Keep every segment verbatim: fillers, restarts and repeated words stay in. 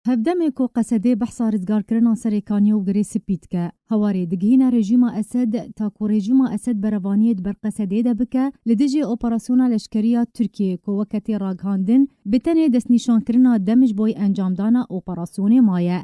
Hevdemê ku Qesedê behsa rizgarkirina Serê Kaniyê û Girê Spî dike, hewarê digihîne rejîma Esed, ta ku rejîma Esed berevaniyê di ber Qesedê de bike, li dijî operasyona leşkerî ya Tirkiyê ku weke tê ragihandin, bi tenê destnîşankirina dem ji bo encamdana operasyonê maye.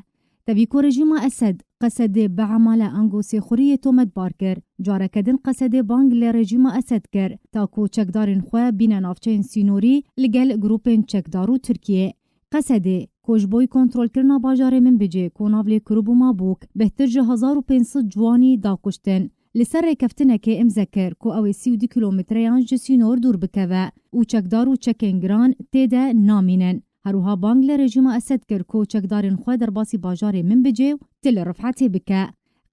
Tevî ku rejîma Esed Qesedê bi emale ango sêxuriyê tometbar kir, careke din Qesedê bang li rejîma Esed kir, ta ku çekdarên xwe bîne navçeyên sînorî li gel grûpên çekdar û Tirkiyê. Qesedê, ku ji bo kontrolkirina bajarê Minbicê ku nav lê kiribû mabûk, bêhtir ji hezar û pênc sed ciwanî da kuştin. Li ser rêkeftinekê imze kir ku ew ê sî û du kîlometreyan ji sînor dûr bikeve û çekdar û çekên giran tê de namînin. Her wiha bang li rejîma Esed kir ku çekdarên xwe derbasî bajarê Minbicê û Til Rifetê bike.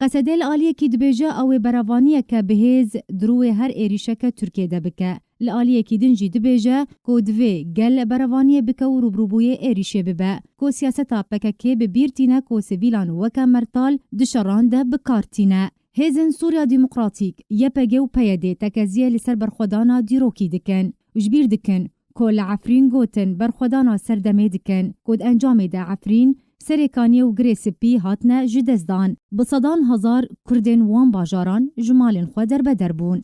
Qesedê li aliyekî dibêje ew ê berevaniyeke bihêz di rûyê her êrîşeke Tirkiyê de bike. Li aliyekî din jî dibêje ku divê gel berevaniyê bike û rûbirûbûyê êrîşê bibe, ku siyaseta P K K bi bîr tîne ku sivîlan weke mertal di şeran de bi kar tîne. Hêzên Sûriya Demokratîk, Y P G û P Y D tekeziyê li ser berxwedana dîrokî dikin û ji bîr dikin ku li Efrîn gotin berxwedana serdemê dikin, ku di encamê de Efrîn, Serê Kaniyê û Girê Spî hatine ji dest dan. Bi sedan hezar Kurdên wan bajaran ji malên xwe derbeder bûn.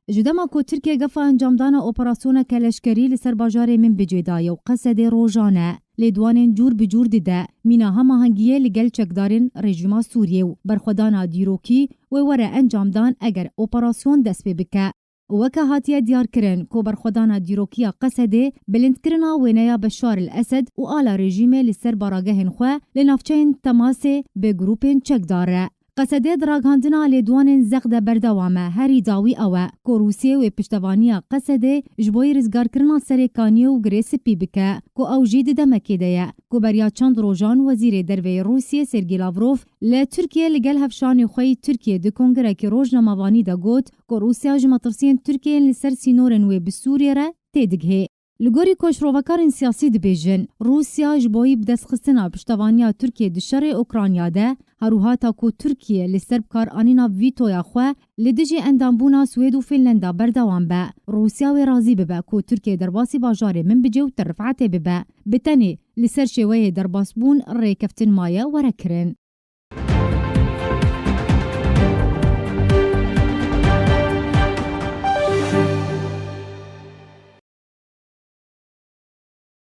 Ji dema ku Tirkiye gefa encamdana operasyoneke leşkerî li ser bajarê Minbicê daye û Qesedê rojan e, lêdwanên cûr bi cûr dide mîna hemahengiyê li gel çekdarên rejîma Sûriyê û berxwedana dîrokî wê were encamdan eger operasyon dest pê bike. Weke hatiye diyarkirin ku berxwedana dîrokiya Qesedê bilindkirina wêneya Beşar el Esed û ala rejîmê li ser baragehên xwe li navçeyên temasê bi grûpên çekdar e. Qesedê di ragihandina lêdwanên zext de berdewam e, herî dawî ew e ku Rûsiyê wê piştevaniya Qesedê ji bo rizgarkirina Serê Kaniyê û Girê Spî bike, ku ew jî di demekê de ye ku beriya çend rojan Wezîrê Derve yê Rûsiyê Sergî Lavrov li Tirkiyê li gel hevşanê xwe yî Tirkiyê di kongirekî rojnamevanî de got ku Rûsya ji metirsiyên Tirkiyê yên li ser sînorên wê bi Sûriyê re têdigihê. Li gorî ku şirovekarên siyasî dibêjin, Rûsya ji bo yî bidestxistina piştevaniya Tirkiyê di şerê Ukrayna de, her wiha ta ku Tirkiye li ser bikaranîna vîtoya xwe li dijî endambûna Swêd û Fînlenda berdewam be, Rûsya wê razî bibe ku Tirkiye derbasî bajarê Minbicê û Til Rifetê bibe. Bi tenê li ser şêweyê derbasbûn rêkeftin maye were kirin.